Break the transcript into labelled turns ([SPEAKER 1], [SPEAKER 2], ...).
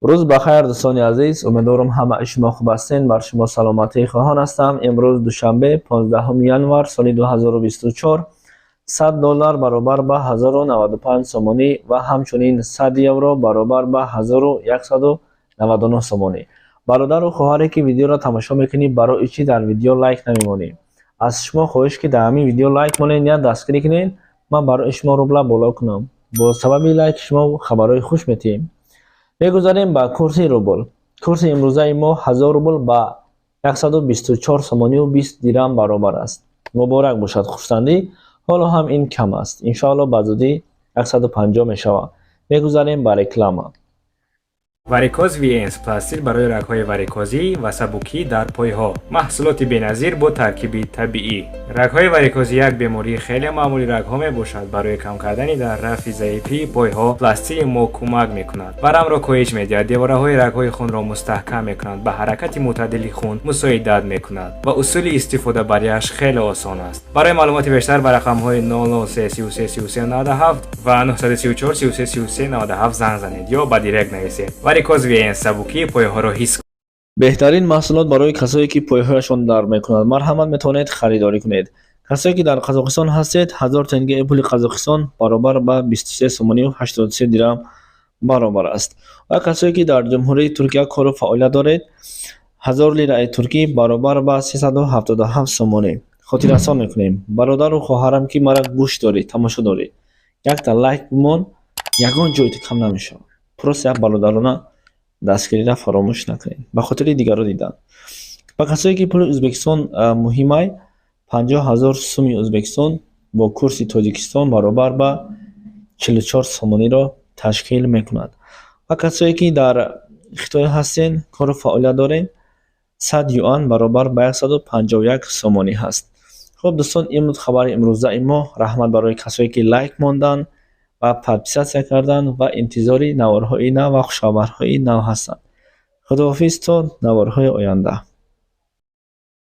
[SPEAKER 1] Рӯз ба хайр, дӯстони азиз. Умедворам, ҳамаи шумо хуб ҳастед. Бар шумо саломатӣ хоҳон ҳастам. Имрӯз душанбе, 15 январ соли 2024. 100 доллар баробар ба 1095 сомонӣ ва ҳамчунин 100 евро баробар ба 1199 сомонӣ. Бародару хоҳаре, ки видеоро тамошо мекунӣ, барои чӣ дар видео лайк намемонӣ? Аз шумо хоҳиш, ки дар ҳамин видео лайк монед, я дастгирӣ кунед, ман барои шумо рубла боло кунам. Бо сабаби лайки шумо хабарҳои хуш метиҳем. Мегузарем ба курси рубл. Курси имрӯзаи мо 1000 рубл ба 124 сомонию 20 дирам баробар аст. Муборак бошад, хурсандӣ. Ҳоло ҳам ин кам аст, иншоалло, ба зудӣ 150 мешавад. Мегузарем ба реклама.
[SPEAKER 2] Варикоз Венс — пластир барои рагҳои варикозӣ ва сабукӣ дар пойҳо. Маҳсулоти беназир бо таркиби табиӣ. Рагҳои варикозӣ як бемории хеле маъмули рагҳо мебошад. Барои кам кардани дар рафъи заифии пойҳо пластири мо кӯмак мекунад. Варамро коҳиш медиҳад, девораҳои рагҳои хунро мустаҳкам мекунад, ба ҳаракати мӯътадили хун мусоидат мекунад ва усули истифодабарияш хеле осон аст. Барои маълумоти бештар ба рақамҳои 003 33 33 97 ва 934 33 33 97 занг занед ё ба директ нависед. Варикоз Венс: сабукии пойҳоро ҳис.
[SPEAKER 1] Беҳтарин маҳсулот барои касое, ки пойҳояшон дард мекунад. Марҳамат, метавонед харидорӣ кунед. Касое, ки дар Қазоқистон ҳастед, 1000 тенге пули Қазоқистон баробар ба 23 сомонию 83 дирам баробар аст. Ва касое, ки дар Ҷумҳурии Туркия кору фаъолият доред, 1000 лираи туркӣ баробар ба 377 сомонӣ. Хотиррасон мекунем, бародару хоҳарам, ки мара гӯш дорӣ, тамошо дорӣ, якта лайк бимон, ягон ҷойто кам намешавад. Просто як бародарона дастгириро фаромӯш накунед, ба хотири дигарро дидан. Ба касое, ки пули Ӯзбекистон муҳимай, 50 000 суми Ӯзбекистон бо курси Тоҷикистон баробар ба 44 сомониро ташкил мекунад. Ва касое, ки дар Хитой ҳастен, кору фаъолият доред, 100 юан баробар ба 151 сомонӣ ҳаст. Хуб, дӯстон, ин буд хабари имрӯзаи мо. Раҳмат барои касое, ки лайк монданд ва подписаться карданд ва интизори наворҳои нав ва хушхабарҳои нав ҳастанд. Худоҳофиз то наворҳои оянда.